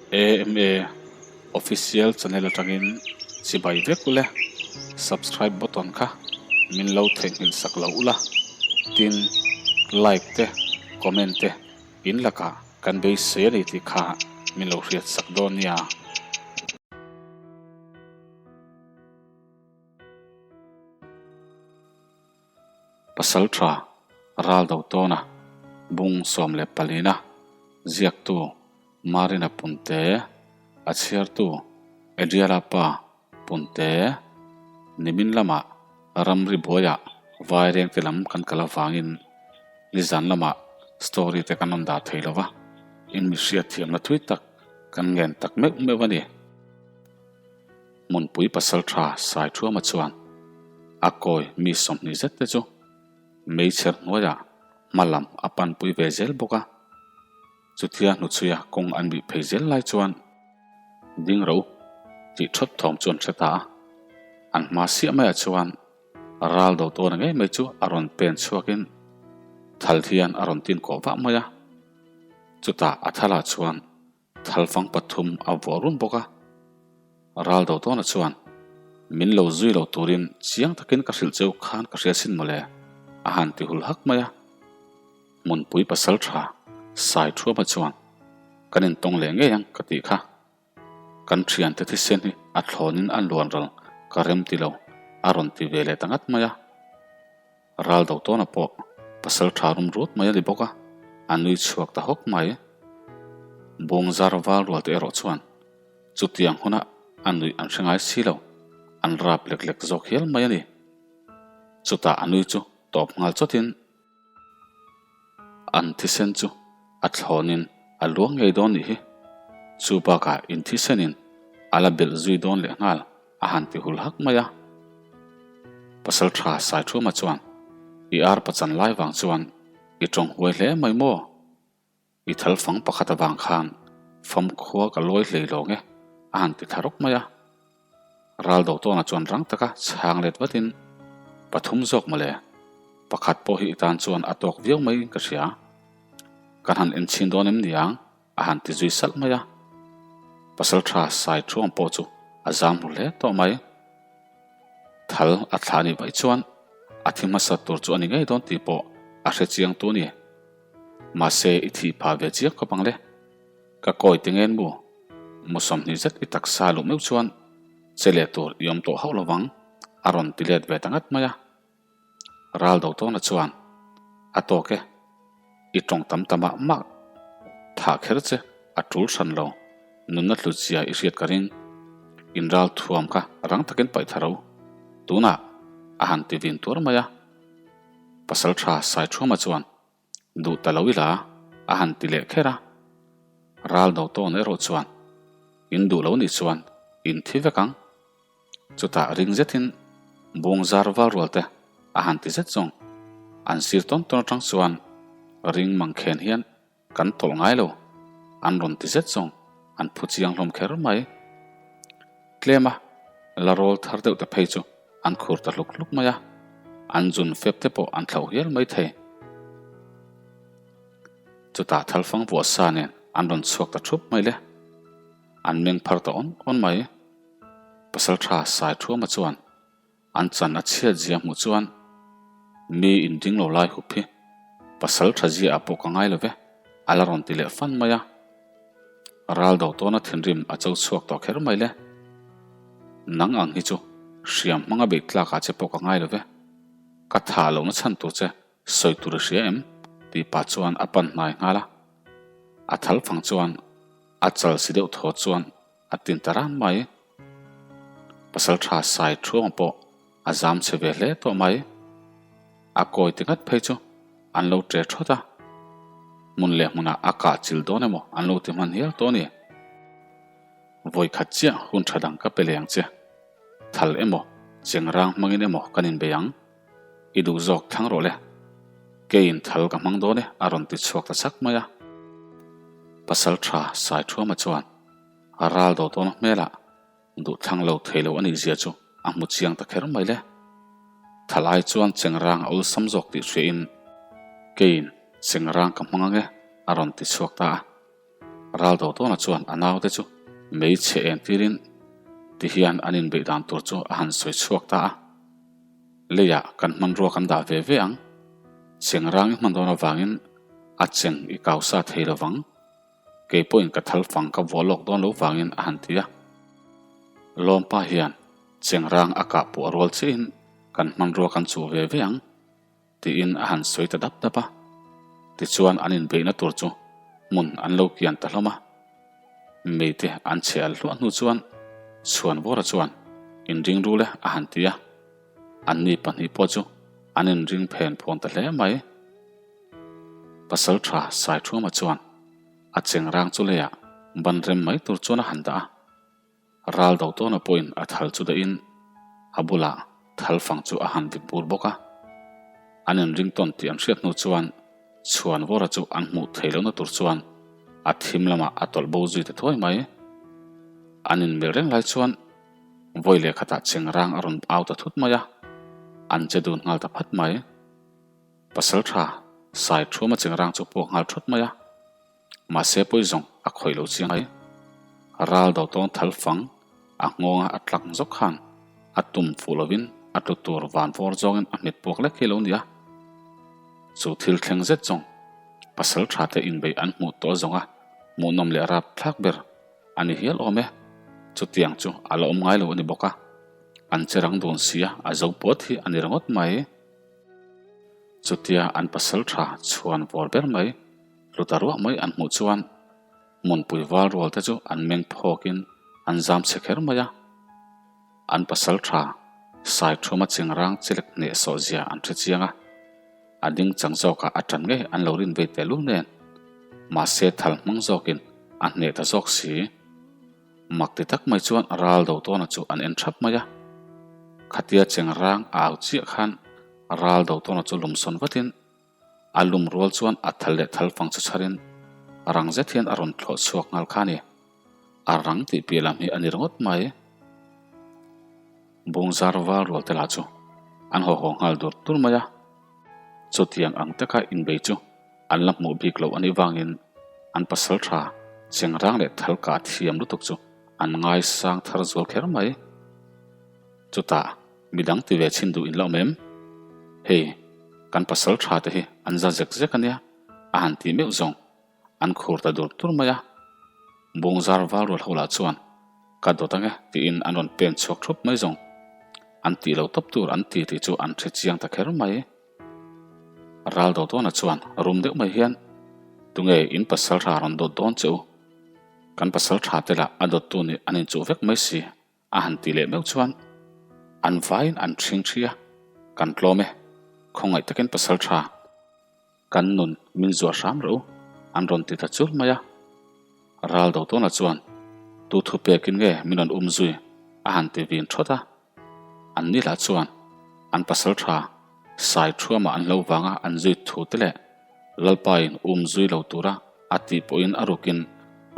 AMA Official channel atangin chibai vek ule, subscribe button kha min lo theihnghilh sak lo ula, tin like te comment te in lakah kan beisei a ni tih kha min lo hriat sak dawn nia. Pasal tha ral do tawna bung 14 a ziaktu Marina Punte, a chhiartu Adriala pa Punte, nimin lamah ramri buaiah vairengte lam kan kal avangin nizan lamah story te kan rawn dah thei lo va, in mi hriatthiamna thui tak kan ngen tak meuh meuh a ni. Hmunpui pasaltha Saithuama chuan a kawi mi 20 zet te chu meichher hnuaiah hma lam a panpui ve zel bawk a. Chutia hnuchhuia kawng an bih phei zel lai chuan ding ro tih thawt thawm chu an hre ta a. An hma siah maiah chuan ral do tawn ngei mai chu a rawn pen chhuakin thal hian a rawn tin kawh vah mai a. Chutah a thalah chuan Thalfang pathum a vuah run bawk a, ral do tawna chuan min lo zui lo turin chiang takin ka hrilh cheu khan ka hria sin mawle, a han ti hul hak mai a. Hmunpui pasal tha Sai Thuama chuan kan intawng leh ngei ang ka tih kha. Kan thiante thisen hi a thlawnin a luan ral ka rem ti lo a rawn ti ve leh ta ngat mai a. Ral do tawna pawh pasal tha rum rut mai a ni bawk a, a nui chhuak ta hawk mai. Bawng zar val rual te erawh chuan chutiang huna a nuih an hre ngai si lo, an rap lek lek zawk hial mai a ni. Chutah a nui chu tawp nghal chawtin an thisen chu a thlawnin a luang ngei dawn nih hi. Chu bakah in thisenin a la belh zui dawn leh nghal. A han ti hul hak mai a. Pasal tha Saithuma chuan, I ar pachan lai vang chuan i tawng huai hle mai maw? I thal fang pakhat avang khan famkhua ka lawi hlei lawng e, a han ti tha rawk mai a. Ral do tawna chuan rang taka chhang let vatin, Pathum zawk mawle, pakhat pawh hi i tan chuan a tawk viau mai ka hria. Kan han enchhin dawn em niang? A han ti zui salh mai a, pasal tha sai thuang pawh chu a zam hmu hle tawh mai. Thal a thla anih vaih chuan a thi hmasa tur chu a ni ngei dawn tih pawh a hre chiang tu a ni. Mahse i thih phah ve chiang khawp ang le. Ka kawi ti ngen mu, mu 20 zet i taksa luh meuh chuan che leh tur i awm tawh hauh lovang a rawn ti let ve ta ngat mai a. Ral do tawna chuan a tawk e, i tawng tam ta mah mah thah kher che a tul hran lo, nunna hlutzia i hriat ka ring, in ral thuam kha rang takin paih tha ro, tunah a han ti vin tuar mai a. Pasal tha Saithuama chuan duh ta lo ila a han ti leh kher a, ral do tawn erawh chuan in duh lo nih chuan in thi vek ang. Chutah ring zetin bung zar val rual te a han ti zet zawng. An sir tawn tawn atang chuan ring mang khen hian kan tawlh ngai lo an rawn ti zet zawng an phu chiang hlawm kher mai. Tlem a la rawl thar deuh te phei chu an khur ta hluk hluk mai a, an zun fep te pawh an thlauh hial mai thei. Chutah thalfang vuah sa nen an rawn chhuak ta thup mai le. An meng phar ta awn awn mai. Pasal tha Saithuama chuan an chan a chhiat zia hmuh chuan mi inding lo lai hup hi pasal tha zia ah pawh ka ngai lo ve, a la rawn ti leh fan mai a. Ral do tawna thinrim a cho chhuak tawh kher mai le. Nang ang hi chu hriam hmanga beih tlak ah che pawh ka ngai lo ve. Ka thah lohna chhan tur che sawi tur i hria em? tih pah chuan a pan hnai nghal a. A thal fang chuan a chal si deuh thaw chuan a tin ta ran mai. Pasal tha sai thuang pawh a zam chhe ve hle tawh mai. A kawi ti ngat phei chu an lo tre thawt a, hmun leh hmunah a kah chil dawn emaw an lo ti hman hial tawh a ni. Vawi khat chiah hun tha dang ka pe leh ang che. Thal emaw, chengrang hmangin emaw kan inbei ang. I duh zawk thlang rawh le. Keiin thal ka hmang dawn e a rawn ti chhuak ta chak mai a. Pasal tha Saithuama chuan a ral do tawn hmelah duh thlang lo thei lo a nih zia chu a hmu chiang ta kher mai le. Thal ai chuan chengrang a awlsam zawk tih hriain keiin chengrang ka hmang ang e a rawn ti chhuak ta a. Raldotawna chuan a naute chu mei chhe eng tirin tihian an inbeih dan tur chu a han sawi chhuak ta a. Leiah kan hmanrua kan dah ve ve ang. Cheng rang i hman dawn avangin a cheng i kau sa thei lo vang. Kei pawhin ka thal fang ka vuah lawk dawn lo vangin a han ti a. Lawmpa hian cheng rang a kah puah rual chiahin kan hmanrua kan chuh ve ve ang. Tiin a han sawi ta dap dap a. Tichuan an inbeihna tur chu hmun an lo kian ta hlawm a. Meite an chhe al hluah hnu chuan Chhuanvawra chuan inring rul e a han ti a. Anni pahnih pawh chu an inring phen phawn ta hle mai. Pasalṭha Saithuama chuan a chengrang chu leiah ban rem mai tur chuan a han dah a. Ral do tawna pawhin a thal chu dahin a bulah thal fang chu a han vit bur bawk a. An inring tawn tih an hriat hnu chuan Chhuanvawra chu an hmuh theih lohna tur chuan a thim lamah a tawlh bo zui ta thuai mai. An inmelh reng lai chuan vawi leh khatah chengrang a rawn au ta thut mai a, an che dun nghal ta phat mai. Pasalṭha Saithuama chengrang chu puak nghal thut mai a. Mahse pawi zawng a khawih lo chiang mai. Ral do tawng thal fang a nghawnga a tlak zawk khan a tum fuh lovin a tlu tur van vawr zawngin a hmet puak lek hi lo ni a. Chu thil thleng zet zawng pasal tha te inbeih an hmuh tawh zawnga hmuhnawm leh rap thlak ber a ni hial awm e. Chutiang chu a la awm ngai lo a ni bawk a. An che rang dun sia a zo puat hi a ni ringawt mai. Chutia an pasal tha chhuan vawr ber mai. Hluta ruah mai an hmuh chuan hmunpui val rual te chu an meng phawkin an zam chhe kher mai a. An pasal tha Saithuma chingrang chilek hnehsawh zia an hre chiang a, a ding chang zawkah a tan ngei an lo rin vei tehlul nen. Mahse thal hmang zawkin a hneh ta zawk si. Mak ti tak mai chuan ral do tawna chu an en thap mai a. Khatia chingrang a au chiah khan ral do tawna chu lumsawn vatin A lum rual chuan a thal leh thal fang chu chharin rang zet hian a rawn thlawh chhuak nghal kha a ni. A rang tih piah lam hi a ni ringawt mai. Bungzar val rual te lah chu an haw haw nghal dur dur mai a. Chutiang ang taka inbei chu an la hmuh bik loh anih vangin an pasal tha chengrang leh thal kah thiam lutuk chu an ngaisang thar zual kher mai. Chutah midang ti ve chhin duh in la awm em? Hei, kan pasal tha te hi an za zek zek a nia, a han ti meuh zawng. An khur ta dur dur mai a. Bungzar val rual ho lah chuan, Ka dawt ange tiin an rawn pen chhuak thup mai zawng. An tih lo tawp tur an ti tih chu an hre chiang ta kher mai. Ral do dawna chuan rum deuh mai hian, Tunge in pasal tha rawn dawt dawn che u? Kan pasal tha te lah a dawttu nih an inchuh vek mai si. A han ti leh meuh chuan an vaiin an ṭhing ṭhi a, kan tlawm e, khawngaih takin pasal ṭha, kan nun min zuah hram rawh u, an rawn ti ta chul mai a. Ral Dotawna chuan tu thu pekin nge min rawn um zui a han ti vin ṭhawt a. An ni lah chuan an pasal ṭha Sai ṭhuamah an hlo vanga an zui thu te leh Lalpain um zui lo tura a tih pawhin a rukin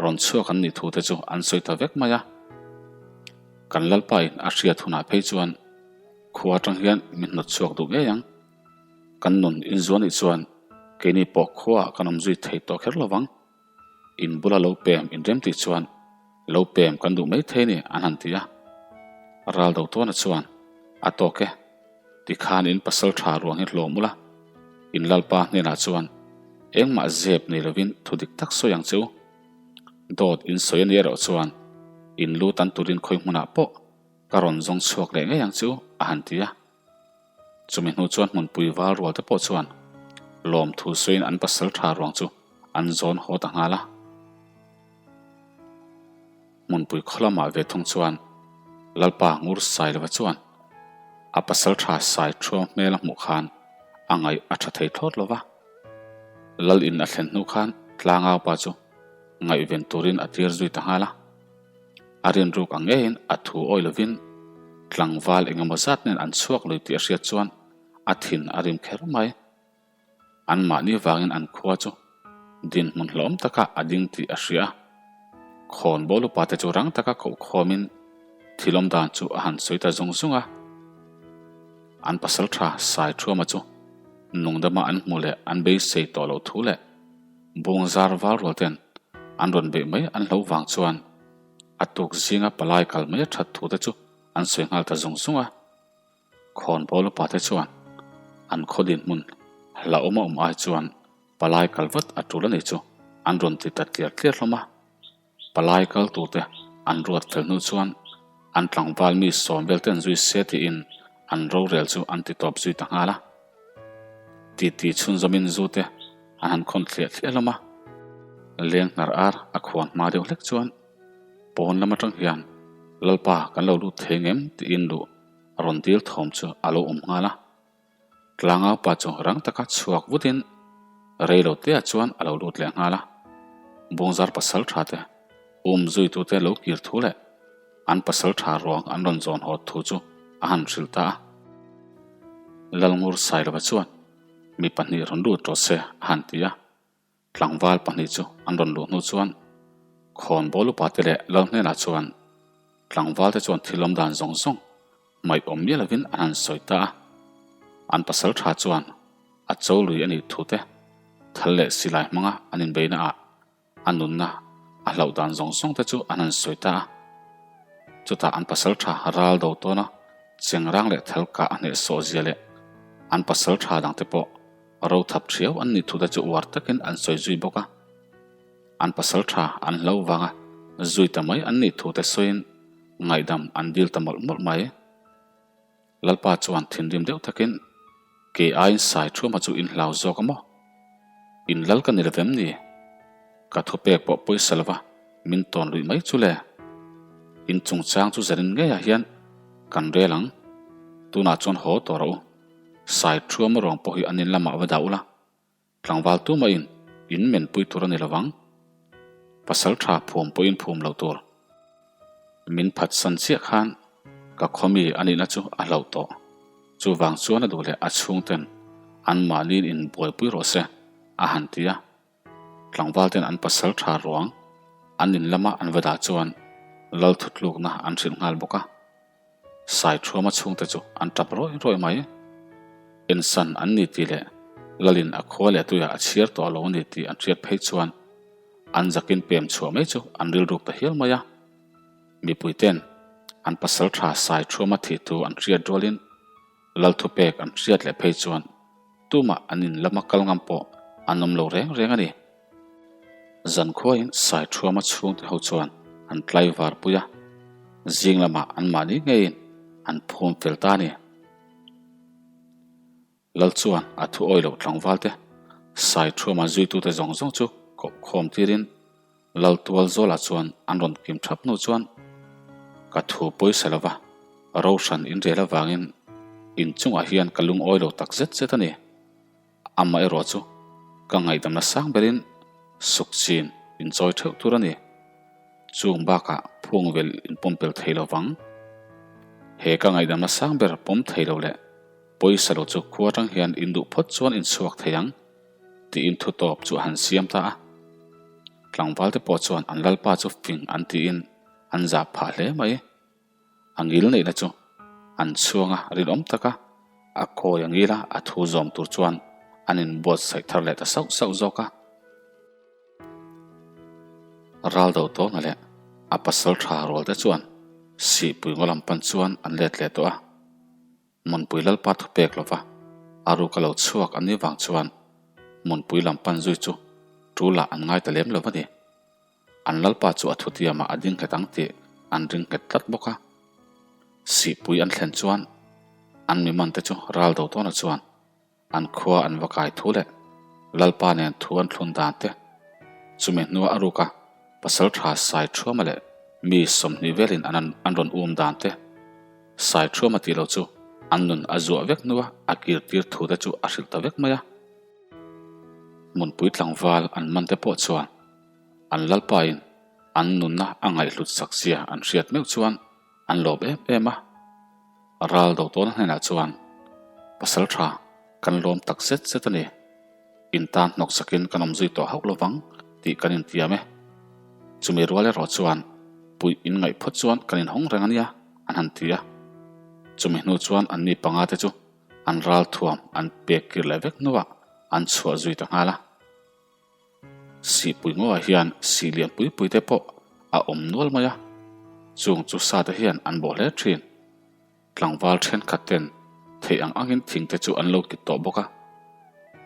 rawn chhuak an nih thu te chu an sawi ta vek mai a. Kan Lalpain a hriat hunah phei chuan khua atang hian min hnawt chhuak duh ngei ang. Kan nun inzuan nih chuan keini pawh khuaah kan awm zui thei tawh kher lovang. In bula lo pem inrem tih chuan lo pem kan duh mai thei ni an han ti a. Ral do tawna chuan a tawk e, tikhan in pasal tha ruang hi hlawm ula, in lalpa hnenah chuan engmah zep nei lovin thu dik tak sawi ang che u. Dawt in sawi a ni erawh chuan in lu tan turin khawi hmunah pawh ka rawn zawng chhuak leh ngei ang che u a han ti a. Chumi hnu chuan hmunpui val rual te pawh chuan lawmthu sawiin an pasal tha ruang chu an zawn haw ta nghal a. Hmunpui khaw lamah ve thung chuan Lalpa Ngur Sailova chuan a pasal tha Sai Thuam hmel a hmuh khan a ngaih a tha thei thlawt lo va. Lal in a thlen hnu khan tlangaupa chu ngaihven turin a tir zui ta nghal a. A rinruk ang ngeiin a thu awi lovin tlangval eng emaw zat nen an chhuak lui tih a hriat chuan a thin a rim kher mai. Anmahni vangin an khua chu dinhmun hlawm takah a ding tih a hria a. Khawnbawl upa te chu rang taka koh khawmin thil awm dan chu a han sawi ta zung zung a. An pasal tha Saithuama chu nungdama an hmu leh an beisei tawh loh thu leh Bungzar val rual ten. an rawn beih mai an hlo vang chuan a tuk zinga palai kal mai a that thu te chu an sawi nghal ta zung zung a. Khawnbawl upa te chuan an khaw dinhmun hlauhawm a awm ai chuan palai kal vat a tul a ni chu an rawn ti ta tliar tliar hlawm a. Palai kal turte an ruat fel hnu chuan an tlangval mi sawm vel ten zui se tiin an rorel chu an ti tawp zui ta nghal a. Titi chhunzawmin zu te an han khawn thliah thliah hlawm a. Leng hnar ar a khuan hma deuh hlek chuan pawn lam atang hian Lalpa kan lo lut thei ngem tiin luh a rawn dil thawm chu a lo awm nghal a. Tlangau pa chu rang taka chhuak vutin rei lo teah chuan a lo lut leh nghal a. Bungzar pasal tha te, um zuitute lo kir thu leh an pasal tha ruang an rawn zawn haw thu chu a han hrilh ta a. Lalngur Sailova chuan mi pahnih rawn lut rawh se a han ti a. Tlangval pahnih chu an rawn luh hnu chuan khawnbawl upate leh lal hnenah chuan tlangvalte chuan thil awm dan zawng zawng hmaih awm miah lovin an han sawi ta a. An pasal tha chuan a cho lui a nih thu te, thal leh silai hmanga an inbeina ah a nunna a hlauh dan zawng zawng te chu an han sawi ta a. Chutah an pasal tha ral do tawn a, chengrang leh thal kah a hnehsawh zia leh an pasal tha dangte pawh Ro thap thiau an nih thute chu uar takin an sawi zui bawk a. An pasal tha an hlo vanga zui ta mai an nih thute sawiin ngaihdam an dil ta mawlh mawlh mai. Lalpa chuan thinrim deuh takin, Kei aiin sai thuama chu in hlau zawk a maw? In lal ka ni lo vem ni? Ka thupek pawh pawisa lova min tawn luih mai chu le. In chungchang chu zanin ngeiah hian kan rel ang. Tunah chuan haw tawh rawh u. Sai thuam ruang pawh hi an in lamah va dah ula, tlangval tumahin in menpui tur a ni lovang. Pasal tha phum pawhin phum lo tur. Min phatsan chiah khan ka khawmi a nihna chu a hlauh tawh. Chuvang chuan a duh leh a chhungten anmahniin inbuaipui rawh se a han ti a. Tlangval ten an pasal tha ruang an in lama an va dah chuan lal thutlukna an hrilh nghal bawk a. Saithuama chhungte chu an tap rawih rawih mai. Ensan an ni tih leh Lalin a khua leh tuiah a chhiar tawh lo a ni tih an hriat phei chuan an zakin pem chhuah mai chu an rilruk ta hial mai a. Mipui ten an pasal tha Saithuama thih thu an hriat rualin Lal thupek an hriat leh phei chuan tumah an in lama kal ngam pawh an awm lo reng reng a ni. Zankhuain Saithuama chhungte ho chuan an tlaivar pui a, zing lamah anmahni ngeiin an phum fel ta a ni. Lal chuan a thu awi loh tlangvalte Saithuama zuitute zawng zawng chu koh khawm tirin Lal tual zawlah chuan an rawn kim thap hnu chuan ka thu pawisa lova rohran inrel avangin inchungah hian ka lungawi lo tak zet zet a ni. Amaherawh chu ka ngaihdamna sang berin suk chin inchawi theuh tur a ni. Chung bakah phung vel inpawmpel thei lo vang. He ka ngaihdamna sang ber pawm thei lo leh pawisa lo chu khua atang hian induh phawt chuan inchhuak thei ang tiin thu tawp chu a han siam ta a. Tlangvalte pawh chuan an lalpa chu fing an tiin an zah phah hle mai. A ngil neihna chu an chhuang a, rinawm taka a kawi a ngil a, a thu zawm tur chuan an inbuatsaih thar leh ta sauh sauh zawk a. Ral do tawna leh a pasal tha rual te chuan sihpui ngaw lam pan chuan an let leh tawh a. Hmunpui lalpa thu pek lova a ruk a lo chhuak an nih vang chuan hmunpui lam pan zui chu tul ah an ngai ta lem lo a ni. An lalpa chu a thutiamah a ding nghet ang tih an ring nghet tlat bawk a. Sihpui an thlen chuan an miman te chu ral do tawna chuan An khua an va kai thu leh Lalpa nen thu an thlun dan te, chumi hnua a ruka pasal tha Saithuama leh mi 20 velin an an rawn um dan te, Saithuama tih lo chu an nun a zuah vek hnua a kir tir thu te chu a hrilh ta vek mai a. Hmunpui tlangval an man te pawh chuan an Lalpain an nunna a ngaihhlut sak zia an hriat meuh chuan an lawm em em a. Ral do tawna hnenah chuan, Pasal tha, kan lawm tak zet zet a ni. In tan hnawk sakin kan awm zui tawh hauh lovang tih kan intiam e. Chumi rual erawh chuan puih in ngaih phawt chuan kan inhawng reng a nia, an han ti a. Chumi hnu chuan anni panga te chu an ral thuam an pek kir leh vek hnuah an chhuah zui ta nghal a. Sihpui ngaw-ah hian sih lian pui pui te pawh a awm nual mai a, chung chu sa te hian an bawh hle thin. Tlangval thenkhat ten theih ang angin thing te chu an lo kit tawh bawk a.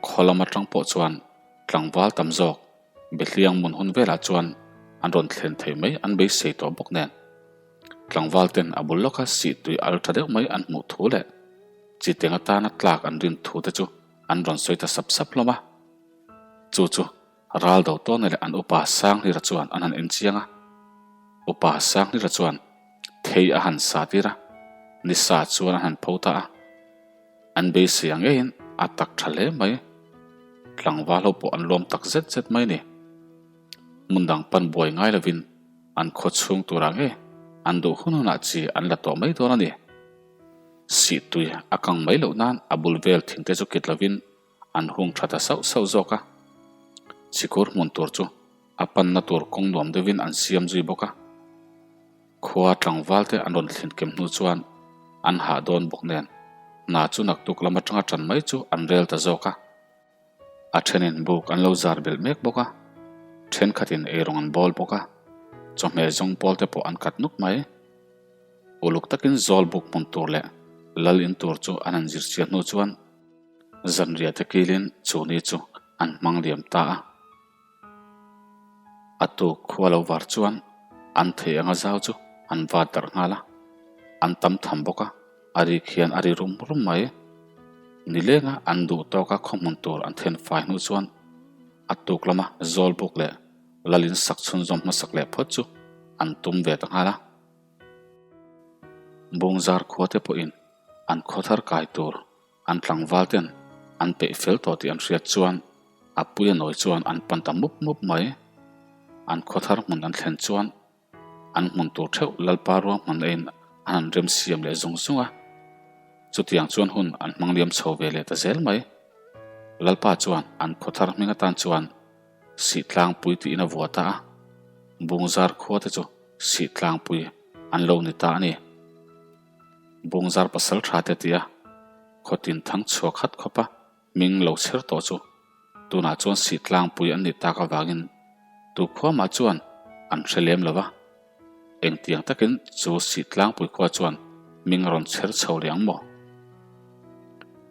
Khaw lam atang pawh chuan tlangval tam zawk Behliang mun hun velah chuan an rawn thlen thei mai an beisei tawh bawk nen. Tlangval ten a bul lawka sih tui al tha deuh mai an hmuh thu leh chi teng atana tlak an rin thu te chu an rawn sawi ta sap sap hlawm a. Chu chu ral do tawna leh an upa Sanghlira chuan an han en chiang a. Upa Sanghlira chuan thei a han sa tir a, nisa chuan a han pho ta a. An beisei ang ngeiin a tak tha hle mai. Tlangval ho pawh an lawm tak zet zet mai ni. Hmun dang pan buai ngai lovin an khaw chhung turah nge an duh hun hunah chi an la tawh mai dawn a ni. Sihtui a kang mai loh nan a bul vel thingte chu kit lovin an hung tha ta sauh sauh zawk a. Chhikur hmun tur chu a panna tur kawng nuam deuhin an siam zui bawk a. Khua tlangval te an rawn thlen kem hnu chuan an hah dawn bawk nen hna chu naktuk lam atanga tan mai chu an rel ta zawk a. A thenin buk an lo zar belh mek bawk a, thenkhatin eirawng an bawl bawk a, chawhmeh zawng pawl te pawh an kat nuk mai. Uluk takin zawl buk hmun tur leh lal in tur chu an han zir chian hnu chuan zanriah te kilin chu ni chu an hmang liam ta a. A tuk khua lo var chuan an thei anga zau chu an vat darh nghal a, an tam tham bawk a, a rik hian a ri rum rum mai. Nilenga an duh tawka khaw hmun tur an then fai hnu chuan a tuk lama zawl buk leh lalin sak chhunzawm hmasak leh phawt chu an tum ve ta nghal a. Bungzar khua te pawhin an khaw thar kai tur An tlangval ten an peih fel tawh tih an hriat chuan a puia nawi chuan an pan ta mup mup mai. An khaw thar hmun an thlen chuan an hmun tur theuh Lalpa ruahman a in an han rem siam leh zung zung a. Chutiang chuan hun an hmang liam chho ve leh ta zel mai. Lalpa chuan an khaw thar hming atan chuan Sihtlangpui tiin a vuah ta a. Bungzar khua te chu Sihtlangpui an lo ni ta a ni. Bungzar pasal tha te tia khawtin thang chhuak hat khawpa hming lo chher tawh chu tunah chuan sih tlangpui an nih tak avangin tu khuamah chuan an hre lem lo va, engtiang takin chu sih tlangpui khua chuan hming a rawn chher chho leh ang maw?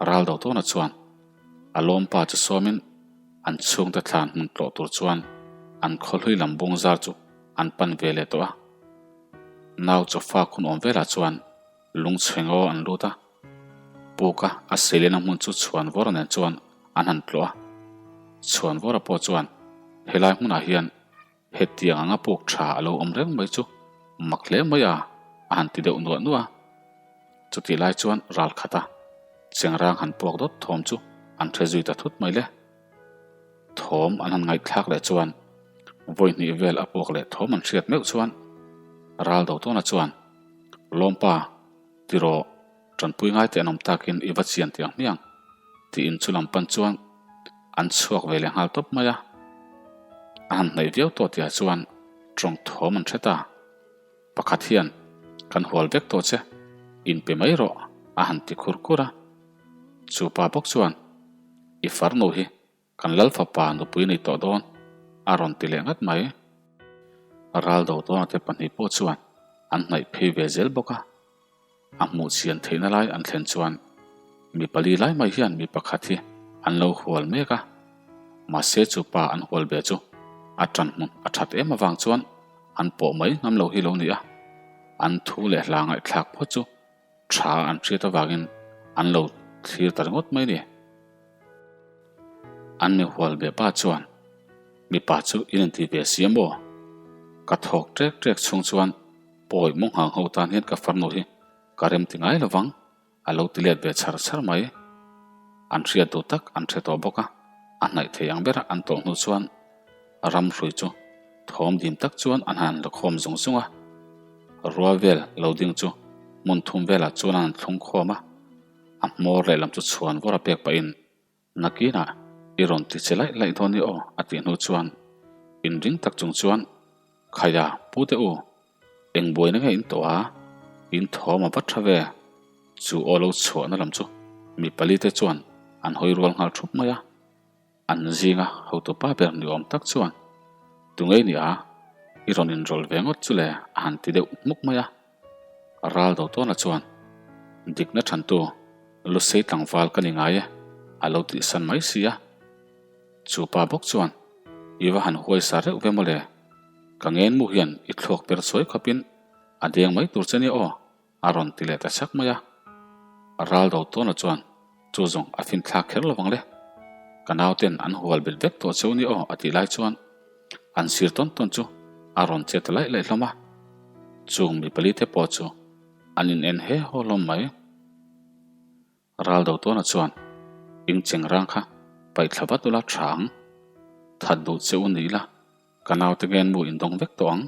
Ral do tawna chuan a lawmpa chu sawmin an chhungte thlan hmun tlawh tur chuan an khawhlui lam Bungzar chu an pan ve leh tawh a. Nau chawfa khun awm velah chuan lung chhe ngaw an lut a, puka a seilena hmun chu chhuanvawra nen chuan an han tlawh a. Chhuanvawra pawh chuan helai hmunah hian hetiang anga puk tha a lo awm reng mai chu mak hle mai a, a han ti deuh nuah nuah a. Chutih lai chuan ral khata chengrang han puak dawt thawm chu an hre zui ta thut mai le. Thawm an han ngaihthlak leh chuan vawi hnih vel a puak leh thawm an hriat meuh chuan ral do tawna chuan Lawmpa tiraw tanpui ngai teh an awm takin i va chian tih ang hmiang tiin chu lam pan chuan an chhuak ve leh nghal tawp mai a. A han hnaih viau tawh tihah chuan tawng thawm an hre ta. Pakhat hian kan hual vek tawh che, inpe mai rawh a han ti khur khur a. Chu pa bawk chuan I farnu hi kan lal fapa nupui nei tawh dawn a rawn ti leh ngat mai. Ral do tawna te pahnih pawh chuan an hnaih phei ve zel bawk a. A hmuh chhian theihna lai an thlen chuan mi pali lai mai hian mi pakhat hi an lo hual mek a. Mahse chu pa an hual ve chu a tan hmun a that em avang chuan an pawh mai ngam lo hi lo ni a. An thu leh hla ngaihthlak phawt chu Tha an hriat avangin an lo thlir ta ringawt mai ni. An mi hual ve pa chuan mipa chu in inti ve si a maw? Ka thawk ṭek ṭek chhung chuan pawi maw nghang ho tan hian ka farnu hi ka rem ti ngai lovang a lo ti let ve chhar chhar mai. An hriat duh tak an hre tawh bawk a, a hnaih thei ang bera an tawh hnu chuan Ram hrui chu thawm dim tak chuan an han la khawm zung zung a, rua vel lo ding chu hmun thum velah chuan an han thlung khawm a, a hmawr lehlam chu chhuan vawr a pek pahin nakinah i rawn ti che laih laih dawn i aw a tih hnu chuan inring tak chung chuan Khaia pute u eng buaina nge in tawh a, in thawm a va tha ve chu aw lo chhuahna lam chu mi pali te chuan an hawi rual nghal thup mai a. An zinga hotupa ber ni awm tak chuan, Tungei ni a, i rawn inrawlh ve ngawt chu le a han ti deuh hmuk mai a. Ral do tawna chuan, Dikna thantu, Lusei tlangval ka ni ngai e, a lo tihsan mai si a. Chu pa bawk chuan, I va han huaisa reuh ve mawle, ka ngenmu hian i thluak per sawi khawpin a deng mai tur che nia aw, a rawn ti leh ta chak mai a. Ral do tawna chuan, Chu zawng a finthlak kher lovang le, ka nauten an hual bet vek tawh cheu nia aw, a tih lai chuan an sir tawn tawn chu a rawn che ta laih laih hlawm a. Chung mi palite pawh chu an in en he haw hlawm mai. Ral do tawna chuan, Ing cheng rang kha paih thla vat ula tha ang. That duh che u ni ila, ka naute ngen mu in dawng vek tawh ang.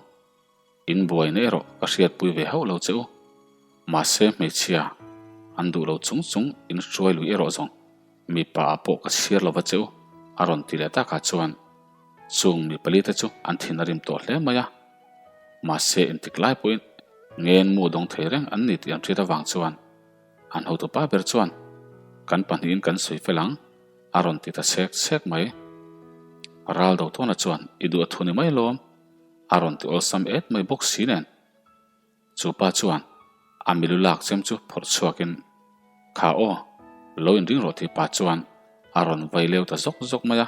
In buaina erawh ka hriatpui ve hauh lo che u. Mahse hmeichhia an duh lo chung chung in hruai lui erawh zawng mipa ah pawh ka chhiar lova che u a rawn ti leh takah chuan chung mi palite chu an thin a rim tawh hle mai a. Mahse intik lai pawhin ngen mu dawng thei reng an ni tih an hriat avang chuan An hotupa ber chuan, Kan pahnihin kan sawi fel ang, a rawn ti ta chhek chhek mai. Ral Dotawna chuan, I duh a thu ni mai lawm, a rawn ti awlsam et mai bawk si nen. Chu pa chuan a milu lak chem chu phawrh chhuakin, Kha aw, lo inring rawh tih pa chuan a rawn vai leu ta zawk zawk mai a.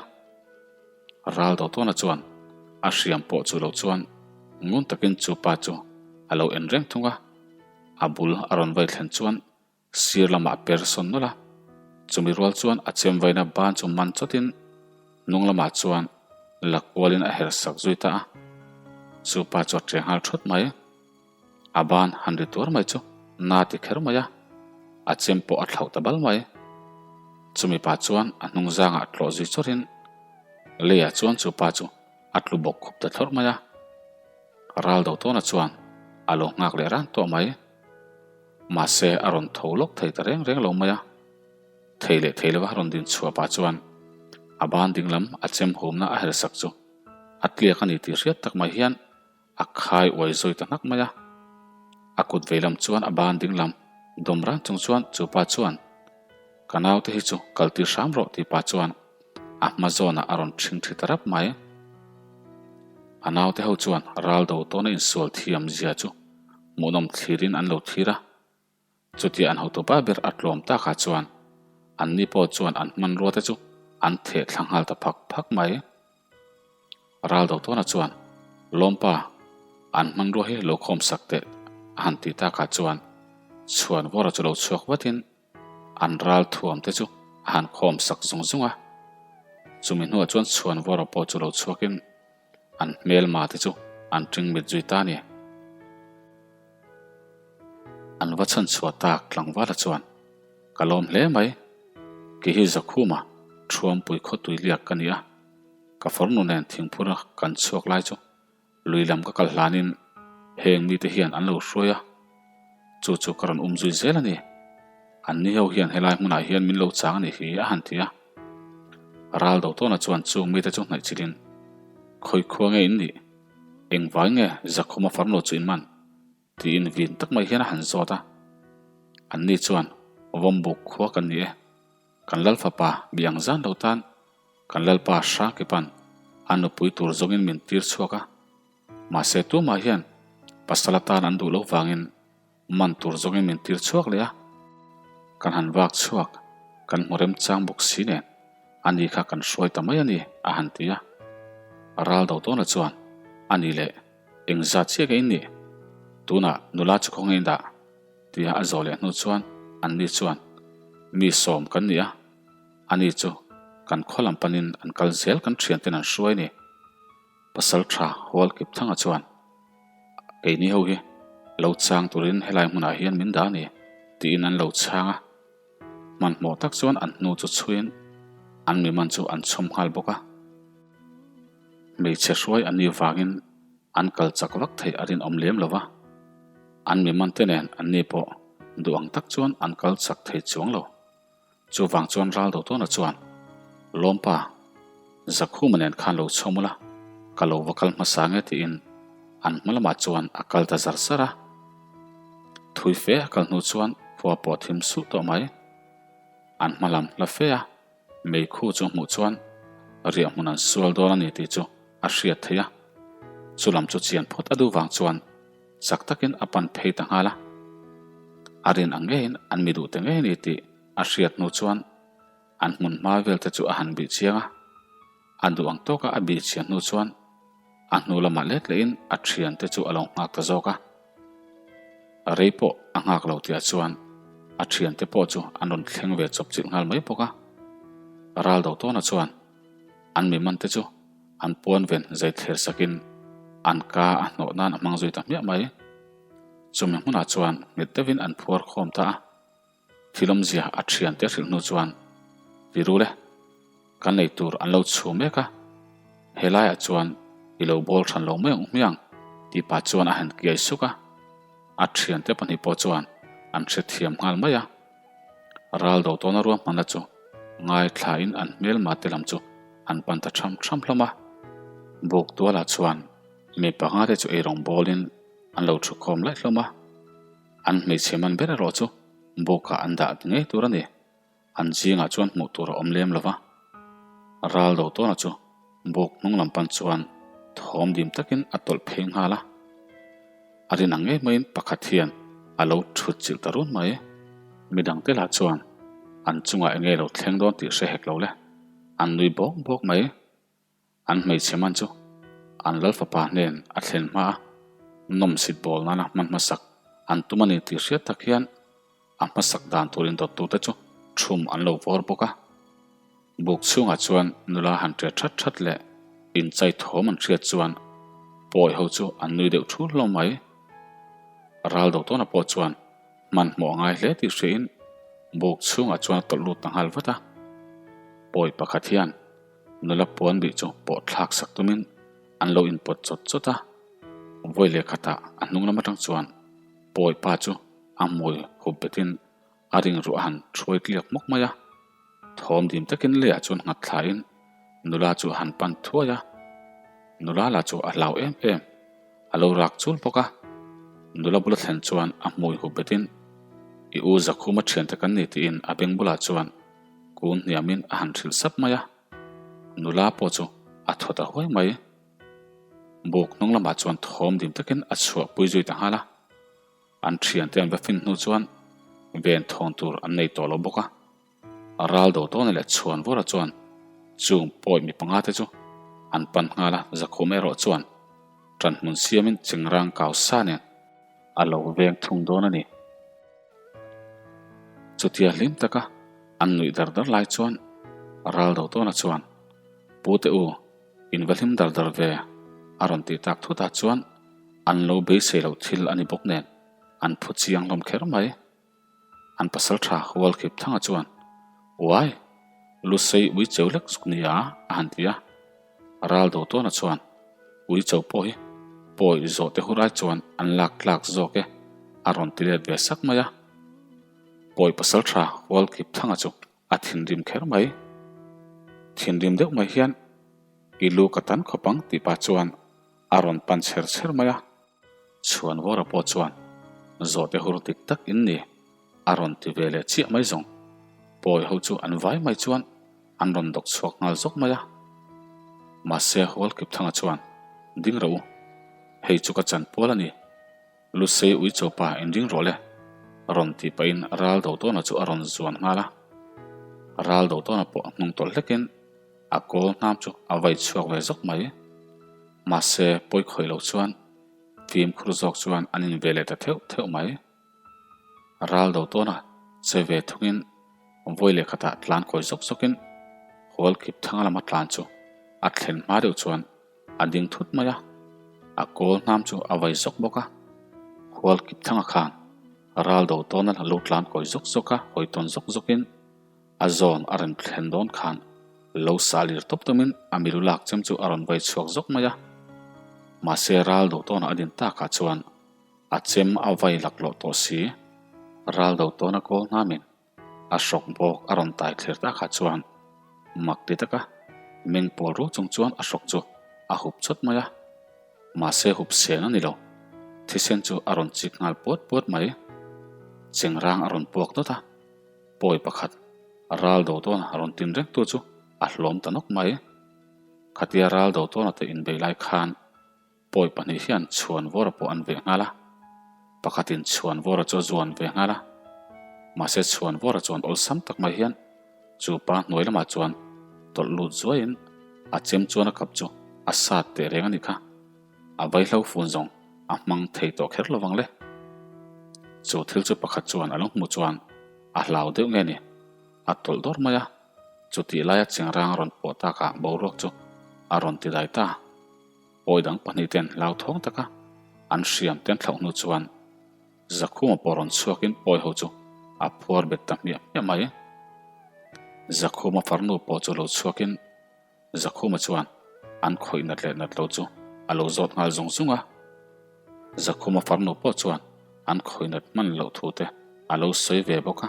Ral Dotawna chuan a hriam pawh chu lo chuan ngun takin chu pa chu a lo en reng thung a. A bul a rawn vai thlen chuan sir lamah a per sawn nawlh a, chumi rual chuan a chem vaina ban chu man chawtin hnung lamah chuan la kualin a her sak zui ta a. Chu pa chu a ṭe nghal thut mai. A ban han ri tuar mai chu na ti kher mai a, a chem pawh a thlauh ta bal mai. Chumi pa chuan a hnung zangah tlawh zui chawrhin leiah chuan chu pa chu a tlu bawk khup ta thlawrh mai a. Ral do tawna chuan a lo nghak leh ran tawh mai. Mahse a rawn tho lawk thei ta reng reng lo mai a. Thei leh thei lova rawn din chhuah pah chuan a ban ding lam a chem humna a her sak chu a tliak a ni tih hriat tak mai hian a khai uai zawi ta hnak mai a. A kut vei lam chuan a ban ding lam dawm ran chung chuan chu pa chuan Ka naute hi chu kal tir hram rawh tih pa chuan a hma zawnah a rawn ṭhing ṭhi ta rap mai. A naute ho chuan ral do tawna insual thiam zia chu hmuhnawm thlirin an lo thlir a. Chutia an hotupa ber a tlawm takah chuan anni pawh chuan an hmanrua te chu an theh thla nghal ta phak phak mai. Ral do tawna chuan Lawmpa, an hmanrua hi lo khawm sak teh a han ti takah chuan Chhuanvawra chu lo chhuak vatin An ral thuam te chu a han khawm sak zung zung a, chumi hnuah chuan chhuanvawra pawh chu lo chhuakin an hmelma te chu an ṭing mit zui ta a ni. An va chhan chhuah tak tlangvala chuan, Ka lawm hle mai, kei hi Zakhuma Thuampui khawtui liak ka ni a, ka farnu nen thingphura kan chhuak lai chu Lui lam ka kal hlanin heng mite hian an lo hruai a, chu chu ka rawn um zui zel a ni. Anni ho hian helai hmunah hian min lo chang a nih hi a han ti a. Ral do tawna chuan chung mite chu hnaih chilhin, Khawi khua nge in nih? Engvai nge Zakhuma farnu chu in man? Tiin vin tak mai hian a han zawt a. Anni chuan, Vawmbuk khua kan ni e. Kan lal fapa mi ang zan lo tan kan lalpa Hrakipan a nupui tur zawngin min tir chhuak a. Mahse tumah hian pasal atan an duh loh vangin man tur zawngin min tir chhuak leh a. Kan han vak chhuak kan hmu remchang bawk si nen ani kha kan hruai ta mai a ni a han ti a. Ral do tawna chuan a ni leh engzat chiah nge in nih? Tunah nula chu khaw nge in dah? Tia a zawh leh hnu chuan anni chuan mi sawm kan ni a, ani chu kan khaw lam panin an kal zel kan thianten an hruai a ni. Pasal tha Hual Kipthanga chuan keini ho hi lo chang turin helai hmunah hian min dah a ni tiin an lo chhang a. Hmanhmawh tak chuan an hnu chu chhuiin an mi man chu an chhawm nghal bawk a. Hmeichhe hruai an nih vangin An kal chak vak theih a rinawm lem lo va, an mi man te nen anni pawh duh ang tak chuan an kal chak thei chuang lo. Chuvang chuan ral do tawna chuan, Lawmpa, Zakhuma nen khan lo chhawm ula, ka lo va kal hmasa nge tiin an hma lamah chuan a kal ta zar zar a. Thui fe a kal hnu chuan khua pawh thim suh tawh mai. An hma lam hla fe a. Meikhu chu hmuh chuan Riahhmun an sual dawn a ni tih chu a hriat theih a, chu lam chu chian phawt a duh vang chuan chak takin a pan phei ta nghal a. A rin ang ngeiin an mi duh te ngei a ni tih a hriat hnu chuan an hmun hma vel te chu a han bih chiang a. A duh ang tawka a bih chian hnu chuan a hnu lamah let lehin a thian te chu a lo nghak ta zawk a. Rei pawh a nghak lo tihah chuan a thiante pawh chu an rawn thleng ve chawp chilh nghal mai bawk a. Ral do tawna chuan an mi man te chu an puan ven zai thler sakin an ka a hnawh nan a hmang zui ta hmiah mai. Chumi hmunah chuan nghet deuhin an phuar khawm ta a. Thil awmzia a thiante hrilh hnu chuan, Ti ru le, kan lei tur an lo chhu mek a, helaiah chuan i lo bawl hran lo mai ang hmiang, tih pah chuan a han kiai suk a. A thiante pahnih pawh chuan an hrethiam nghal mai a. Ral do tawna ruahmanna chu ngaithlain an hmelma te lam chu an pan ta tham tham hlawm a. Buk tualah chuan mi panga te chu eirawng bawlin an lo thu khawm laih hlawm a. An hmeichhe man ber erawh chu bukah an dah ngei tur a ni. An zingah chuan hmuh tur a awm lem lo va. Ral do tawna chu buk hnung lam pan chuan thawm dim takin a tawlh phei nghal a. A rin ang ngei maiin pakhat hian a lo thut chilh ta run mai. Midangte lah chuan an chungah enge lo thleng dawn tih hre hek lo le, an nui bawk bawk mai. An hmeichhe man chu an lal fapa hnen a thlen hma a, nawmsit bawl nana hman hmasak an tum a ni tih hriat tak hian a hmasak dan tur indawt turte chu thum an lo vawr bawk a. Buk chhungah chuan nula han ṭe ṭhat ṭhat leh inchai thawm an hriat chuan pawi ho chu an nui deuh thul hlawm mai. Ral do tawna pawh chuan hmanhmawh a ngai hle tih hriain buk chhungah chuan a tawlh lut ta nghal vat a. Pawi pakhat hian Nula puan bih chu pawh thlak sak tumin an lo inpawt chawt chawt a, vawi leh khatah a hnung lam atang chuan pawi pa chu a hmui hup betin a ring ruah a han thuai tliak hmawk mai a. Thawm dim takin leiah chuan nghat thlain nula chu a han pan thuai a, nula lah chu a hlau em em, a lo rak chul bawk a. Nula bula thlen chuan a hmui hup betin I u Zakhuma thiante kan ni tiin a beng bulah chuan Kun hniamin a han hrilh sap mai a, nula pawh chu a thaw ta huai mai. Buk hnung lamah chuan thawm dim takin a chhuahpui zui ta nghal a, an thiante an va fin hnu chuan ven thawn tur an nei tawh lo bawk a. Ral do tawna leh chhuan vawra chuan chung pawi mi panga te chu an pan nghal a, Zakhum erawh chuan ṭanhmun siamin chingrang kau sa nen a lo veng thung dawn a ni. Chutia hlim taka an nuih dar dar lai chuan ral do tawna chuan, Pu te u, in va hlim dar dar ve, a rawn tih tak thutah chuan an lo beisei loh thil a ni bawk nen an phu chiang hlawm kher mai. An pasal tha Hualkhip Thanga chuan, Uai, Lusei ui cheu lek zuk nia, a han ti a. Ral do tawna chuan, Ui cho pawh hi pawi zawh te hurai chuan an lak tlak zawk e, a rawn ti let ve sak mai a. Pawi pasal tha Hualkhip Thanga chu a thinrim kher mai. Thinrim deuh mai hian, I lu ka tan khawp ang tih pah chuan a rawn pan chher chher mai a. Chhuanvawra pawh chuan zawhte hur dik tak in ni a rawn ti ve leh chiah mai zawng. Pawi ho chu an vai mai chuan an rawn dawk chhuak nghal zawk mai a. Mahse Hualkipthanga chuan, Ding rawh u, hei chu ka chan pual a ni. Lusei Uicho pa in ring rawh le, rawn ti pahin ral do tawna chu a rawn zuan nghal a. Ral do tawna pawh a hnung tawlh hlekin a kawl hnam chu a vai chhuak ve zawk mai. Mahse pawi khawih loh chuan fimkhur zawk chuan an in ve leh ta theuh theuh mai. Ral do tawna che ve thungin vawi leh khatah tlan kawi zawk zawkin Hualkhip thanga lama tlan chu a thlen hma deuh chuan a ding thut mai a, a kawl hnam chu a vai zawk bawk a. Hualkhip thanga khan ral do tawna lo tlan kawi zawk zawk a, hawi tawn zawk zawkin A zawn a rawn thlen dawn khan lo sa lir tawp tawmin a milu lak chem chu a rawn vai chhuak zawk mai a. Mahse ral do tawnah a din takah chuan a chem a vai laklawh tawh si. Ral do tawna kawl hnamin a hrawk bawk a rawn tai thlir takah chuan mak ti taka meng pawl ru chung chuan a hrawk chu a hup chawt mai a. Mahse hup sen a ni lo. Thisen chu a rawn chik nghal puat puat mai. Chengrang a rawn puak dawt a. Pawi pakhat ral do dawn a rawn tin reng tu chu a hlawm ta nawk mai. Khatia ral do tawna te inbei lai khan pawi pahnih hian chhuanvawra pawh an veh nghal a, pakhatin chhuanvawra chu a zuan ve nghal a. Mahse chhuanvawra chuan awlsam tak mai hian chu pa hnuai lamah chuan tawlh lut zuaiin a chem chuan a kap chu a sat teh reng a nih kha. A vaihlo fun zawng a hmang thei tawh kher lovang le. Chu thil chu pakhat chuan a lo hmu chuan a hlau deuh nge ni? A tawlh dawr mai a, chutih laia chengrang a rawn pawh takah boruak chu a rawn ti dai ta. Pawi dang pahnih ten hlauthawng taka an hriam ten thlauh hnu chuan Zakhuma pawh rawn chhuakin pawi ho chu a phuar bet ta hmiah hmiah mai. Zakhuma farnu pawh chu lo chhuakin Zakhuma chuan an khawih nat leh nat lo chu a lo zawt nghal zung zung a. Zakhuma farnu pawh chuan an khawih nat hman loh thu te a lo sawi ve bawk a.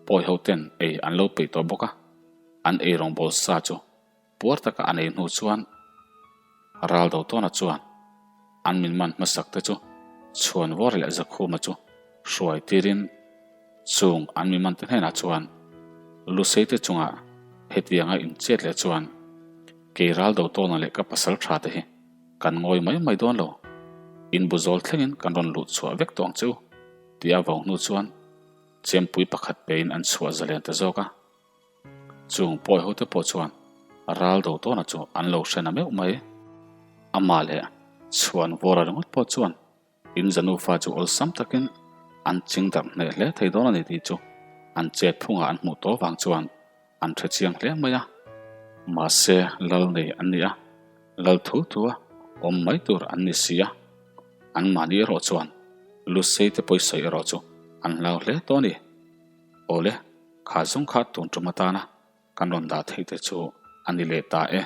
Pawi ho ten ei an lo peih tawh bawk a, an ei rawngbawl sa chu puar taka an ei hnu chuan Raldotawna chuan an min man hmasak te chu Chhuanvawr leh Zakhuma chu hruai tirin Chung an mi mante hnenah chuan Lusei te chungah hetianga inchet leh chuan kei ral do tawna leh ka pasal tha te hi kan ngawi mai mai dawn lo, in bu zawl thlengin kan rawn luh chhuah vek tawh ang che u tih a vau hnu chuan chempui pakhat pein an chhuah zalen ta zawk a. Chung pawi ho te pawh chuan ral do tawna chu an lo hre na meuh mai. Amah leh chhuan vawra ringawt pawh chuan In zanufa chu awlsam takin an ching darh hneh hle thei dawn a ni tih chu an chet phungah an hmuh tawh vang chuan an hre chiang hle mai a. Mahse, lal nei an ni a, lal thu thua awm mai tur an ni si a, anmahni erawh chuan Lusei te pawisawi erawh chu an hlau hle tawh a ni. Awle, kha zawng kha tun tum atana kan rawn dah theih te chu a ni leh ta e.